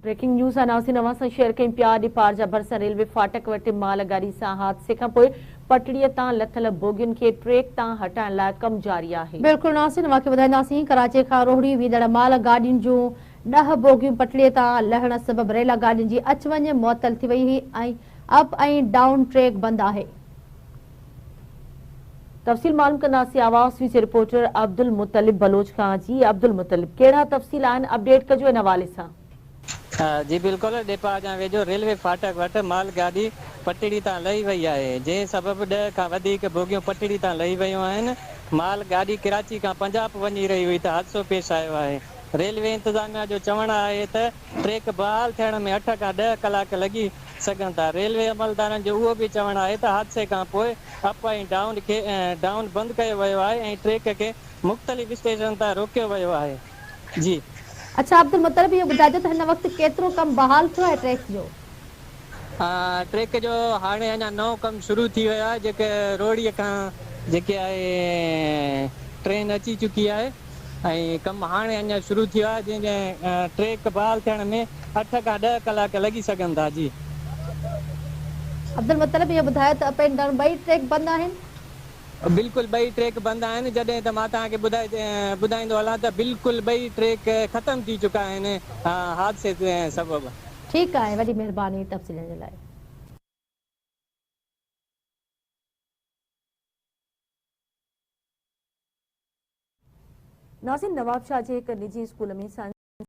Breaking news آ ناظرين اوهان سان شيئر ڪيون پيا ڏيپار جا ڀرسان ريلوي ڦاٽڪ وٽ مال گاڏي سان حادثي کان پوء پٽڙي تان لٿل بوگين کي ٽريڪ تان هٽائڻ لاء ڪم جاري آهي. بلڪل ناظرين اوهان کي ٻڌائينداسين ڪراچي کان روهڙي ويندڙ مال گاڏين جون 10 بوگيون پٽڙي تان لهڻ سبب ريل گاڏين جي اچ وڃ معطل ٿي وئي هئي ۽ اپ ۽ ڊائون ٽريڪ بند آهي. تفصيل معلوم ڪنداسين آواز نيوز جي رپورٽر عبدالمطلب بلوچ کان جي عبدالمطلب ڪهڙا تفصيل آهن اپڊيٽ ڪجو ان حوالي سان. جي بلڪل ڏيپا جان ويجهو ريلوي ڦاٽڪ وٽ مال گاڏي پٽڙي تان لهي وئي آهي جنهن سبب 10 کان وڌيڪ بوگيون پٽڙي تان لهي ويون آهن مال گاڏي ڪراچي کان پنجاب وڃي رهي هئي ته حادثو پيش آيو آهي ريلوي انتظاميا جو چوڻ آهي ته ٽريڪ بحال ٿيڻ ۾ اٺ کان 10 ڪلاڪ لڳي سگهن ٿا. ريلوي عملدارن جو اهو به چوڻ آهي ته حادثي کان پوء اپ ۽ ڊائون کي ڊائون بند ڪيو ويو آهي ۽ ٽريڪ کي مختلف اسٽيشنن تان روڪيو ويو آهي. جي. اڇا عبدالمطلب اهو ٻڌائجو ته هن وقت ڪيترو ڪم بحال ٿيو آهي ٽريڪ جو؟ ٽريڪ جو هاڻي اڃا نئون ڪم شروع ٿي ويو آهي جيڪي روهڙي کان جيڪي آهي ٽرين اچي چڪي آهي. ۽ ڪم هاڻي اڃا شروع ٿيو آهي جنهن جي ٽريڪ بحال ٿيڻ ۾ اٺ کان 10 ڪلاڪ لڳي سگهن ٿا جي. عبدالمطلب اهو ٻڌايو ته اپ اينڊ ڊائون ٻئي ٽريڪ بند آهن. بلڪل ٻئي ٽريڪ بند آهن جڏهن ته مان توهان کي ٻڌائيندو هلان ته بلڪل ٻئي ٽريڪ ختم ٿي چڪا آهن حادثي سبب. ٺيڪ آهي وڏي مهرباني تفصيلن جي لاء. ناظرين نوابشاهه جي هڪ نجي اسڪول ۾ سائنس